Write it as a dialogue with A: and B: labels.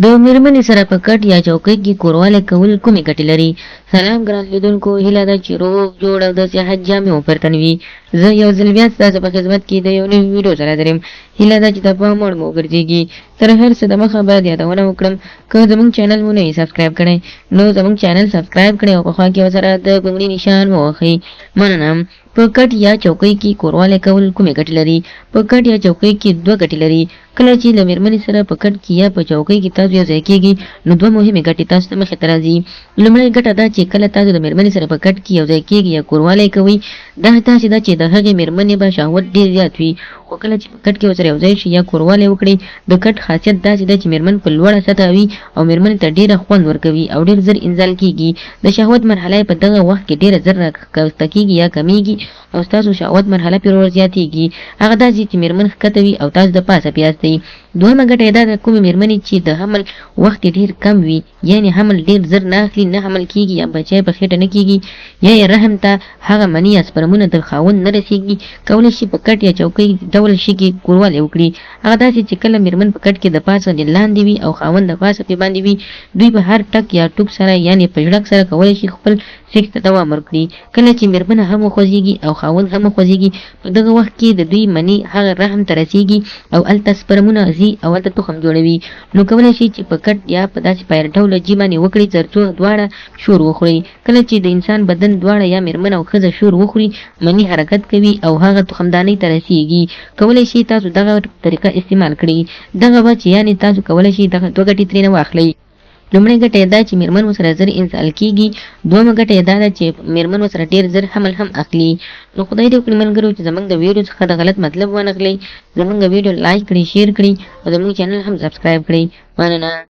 A: د میرمنې سره په کټ یا چوکۍ کې کوروالی کول کومې ګټې لري؟ سلام ګران لیدونکو، هیله ده چې روغ جوړ او د صحت جامې مو پر تن وي. زه یو ځل بیا ستاسو په خدمت کې د یو نوي ویډیو سره حاضر یم. هیله ده چې د پام وړ مو وګرځیږي. تر هر څه دمخه باید یادونه وکړم، که زموږ چینل مو نه وي سبسکرایب کړی نو زموږ چینل سبسکرایب کړئ او په خوا کې ورسره د ګونګړي نشان ووهئ. مننه. په کټ یا چوکۍ کې کوروالی کول کومې ګټې لري؟ په کټ یا چوکۍ کې دوه ګټې لري. کله چې له مېرمنې سره په کټ کې یا په چوکۍ کې تاسو یو ځای کېږئ، نو دوه مهمې ګټې تاسو ته مخې ته راځي. لومړۍ ګټه دا چې کله تاسو د مېرمنې سره په کټ کې یو ځای کېږئ یا کوروالی کوئ، دا داسې ده چې د هغې مېرمنې به شهوت ډېر زیات وي، خو کله چې په کټ کې ورسره یو ځای شئ یا کوروالی وکړئ، د کټ خاصیت داسې ده چې مېرمن په لوړه سطحه وي او مېرمنې ته ډېره خوند ورکوي او ډېر زر انزال کېږي. د شهوت مرحله یې په دغه وخت کې ډېره زر راښکته کېږي یا کمېږي او ستاسو شهوت مرحله پرې ورزیاتېږي. هغه داسې چې مېرمن ښکته وي او تاسو د پاسه پرې یاستئ. دوهمه ګټه یې دا ده، کومې مېرمنې چې د حمل وخت یې ډېر کم وي، یعنې حمل ډېر زر نه اخلي، نه حمل کېږي یا بچی په خېټه نه کېږي یا یې رحم ته هغه مني یا سپرمونه د خاوند نه رسېږي، کولی شي په کټ یا چوکۍ ډول شي کې کوروالی وکړي. هغه داسې چې کله مېرمن په کټ کې د پاسه لاندې وي او خاوند د پاسه پرې باندې وي، دوی په هر ټک یا ټوک سره یعنې په ژړک سره کولی شي خپل سیکس ته دوام ورکړي. کله چې مېرمنه هم وخوځېږي او خاوند هم وخوځېږي، په دغه وخت کې د دوی مني هغه رحم ته رسېږي او هلته سپرمونه ځي او هلته تخم جوړوي، نو کولای شي چې په کټ یا په داسې پایر ډوله جي باندې وکړي ترڅو دواړه شور وخوري. کله چې د انسان بدن دواړه یا مېرمن او ښځه شور وخوري، مني حرکت کوي او هغه تخمدانۍ ته رسېږي. کولای شي تاسو دغه طریقه استعمال کړئ. دغه به چې یعنې تاسو کولای شئ دغه دوه ګټې ترېنه واخلئ. لومړۍ ګټه یې دا چې مېرمن ورسره زر انزال کېږي، دوهمه ګټه یې دا ده چې مېرمن ورسره ډېر زر حمل هم اخلي. نو خدای دې وکړي ملګرو چې زموږ د ویډیو څخه د غلط مطلب وانخلئ، زموږ ویډیو لایک کړئ، شیر کړئ او زموږ چینل هم سبسکرایب کړئ. مننه.